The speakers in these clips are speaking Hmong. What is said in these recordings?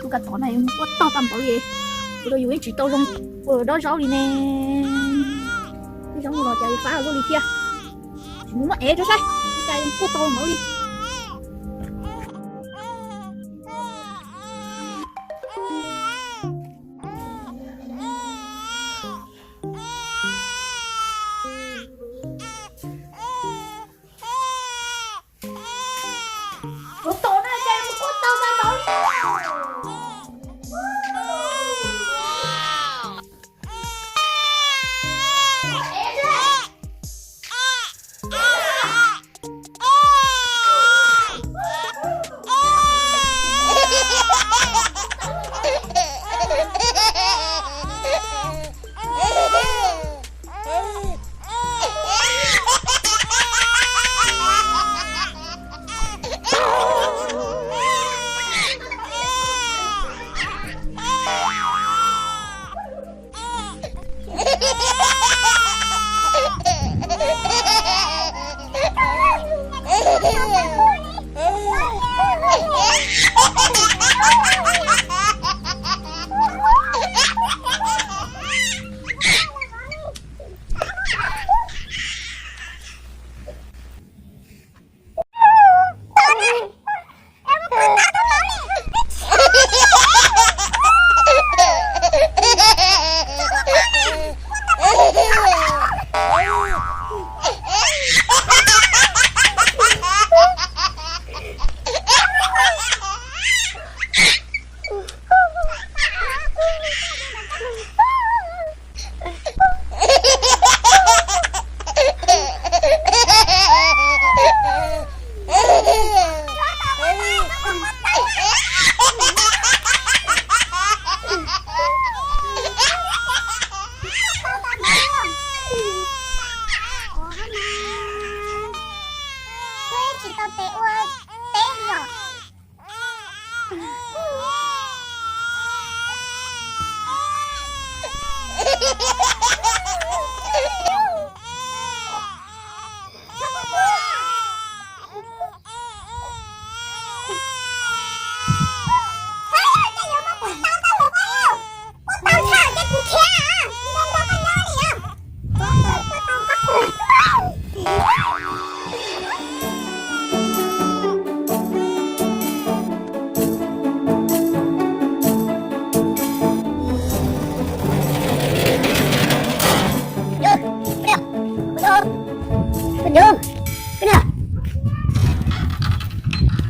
Kuv kav tom no quaj tag tag npaum li, ua rau yus yeej tsis tau zoo ua dob zaub li ne. Ib zaub no los cas yuav fab luaj li thiab. Tsis mus muab ev rau saib, cas quaj tag npaum li. Kuv tus no ces kuv kuj tau tau tau li.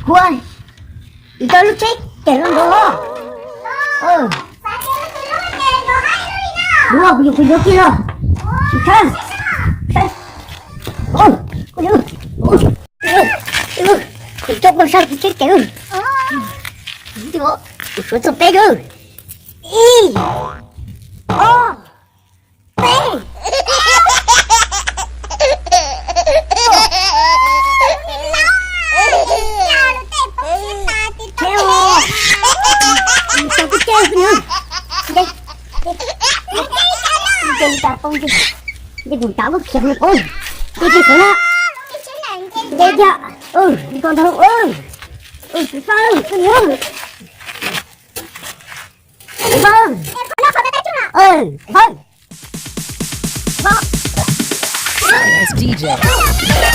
Kuv, kuv tau lub tsheb cawm los nrog. Kuv, kuv yuav, kuv yuav kiag los. Tsis tshab. Kuv coj koj sab kuv tsheb cawm. Kuv suav txog peb lawm. Ib, ob, peb. Nce li cas poob, nce mus tav lub khiav mus poob. Nce tsis sawv na. Nce thiab. Nce ko ntag. Tsis fab, tsis fab.